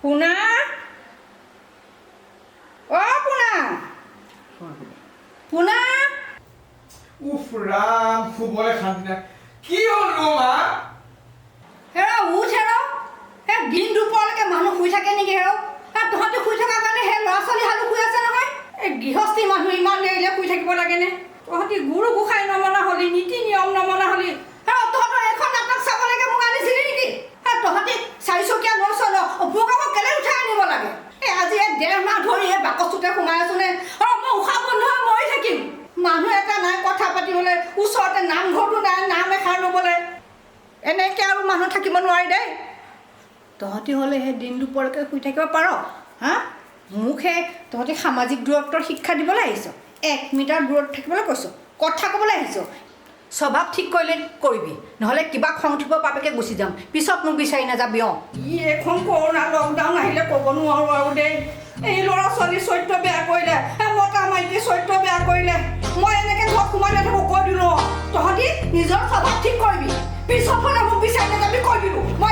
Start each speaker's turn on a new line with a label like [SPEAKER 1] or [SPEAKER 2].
[SPEAKER 1] পোনা, অ পোনা, পোনা।
[SPEAKER 2] উফ ৰাম, শুবলৈ শান্তি নাই। কি হ'ল অ' মা?
[SPEAKER 1] হেৰ উঠ হেৰ। সেই দিন দুপৰলৈকে মানুহ শুই থাকে নেকি হেৰ? তহঁতি শুই থকাৰ কাৰণে সেই ল'ৰা ছোৱালী হালো শুই আছে নহয়। এই গৃহস্থী মানুহ ইমান দেৰিলৈ শুই থাকিব লাগেনে? তহঁতি গুৰু গোসাঁই নমনা হ'লি, নীতি নিয়ম নমনা হ'লি। হেৰ, তহঁতৰ এইখন নাটক চাবলৈকে মোক আনিছিলি নেকি? হে, তহঁতি চাৰিচকীয়া লৈছ ন, মোক আকৌ কেলৈ উঠাই আনিব লাগে? এই আজি এই 1.5 মাহ ধৰি এই বাকচটোতে সোমাই আছো নে? অ মই উশাহ বন্ধ হৈ মৰি থাকিম। মানুহ এটা নাই কথা পাতিবলৈ, ওচৰতে নামঘৰটো নাই নাম এষাৰ ল'বলৈ। এনেকৈ আৰু মানুহ থাকিব নোৱাৰি দেই। তহঁতি হ'লে সেই দিন দুপৰলৈকে শুই থাকিব পাৰ। হা, মোকহে তহঁতি সামাজিক দূৰত্বৰ শিক্ষা দিবলৈ আহিছ? 1 মিটাৰ দূৰত থাকিবলৈ কৈছ, কথা ক'বলৈ আহিছ? স্বভাৱ ঠিক কৰিলে কৰিবি, নহ'লে কিবা খং উঠিব বাপেকে গুচি যাম, পিছত মোক বিচাৰি নাযাবি। অঁ, ই এইখন কৰোণা লকডাউন আহিলে ক'ব নোৱাৰোঁ আৰু দেই। এই ল'ৰা ছোৱালীৰ চৰিত্ৰ বেয়া কৰিলে, এই মতা মাইকী চৰিত্ৰ বেয়া কৰিলে, মই এনেকৈ ঘৰত সোমাই নাথাকোঁ, কৈ দিলোঁ। অঁ, তহঁতি নিজৰ স্বভাৱ ঠিক কৰিবি, পিছত হ'লে মোক বিচাৰি নাযাবি, কৈ দিলোঁ মই।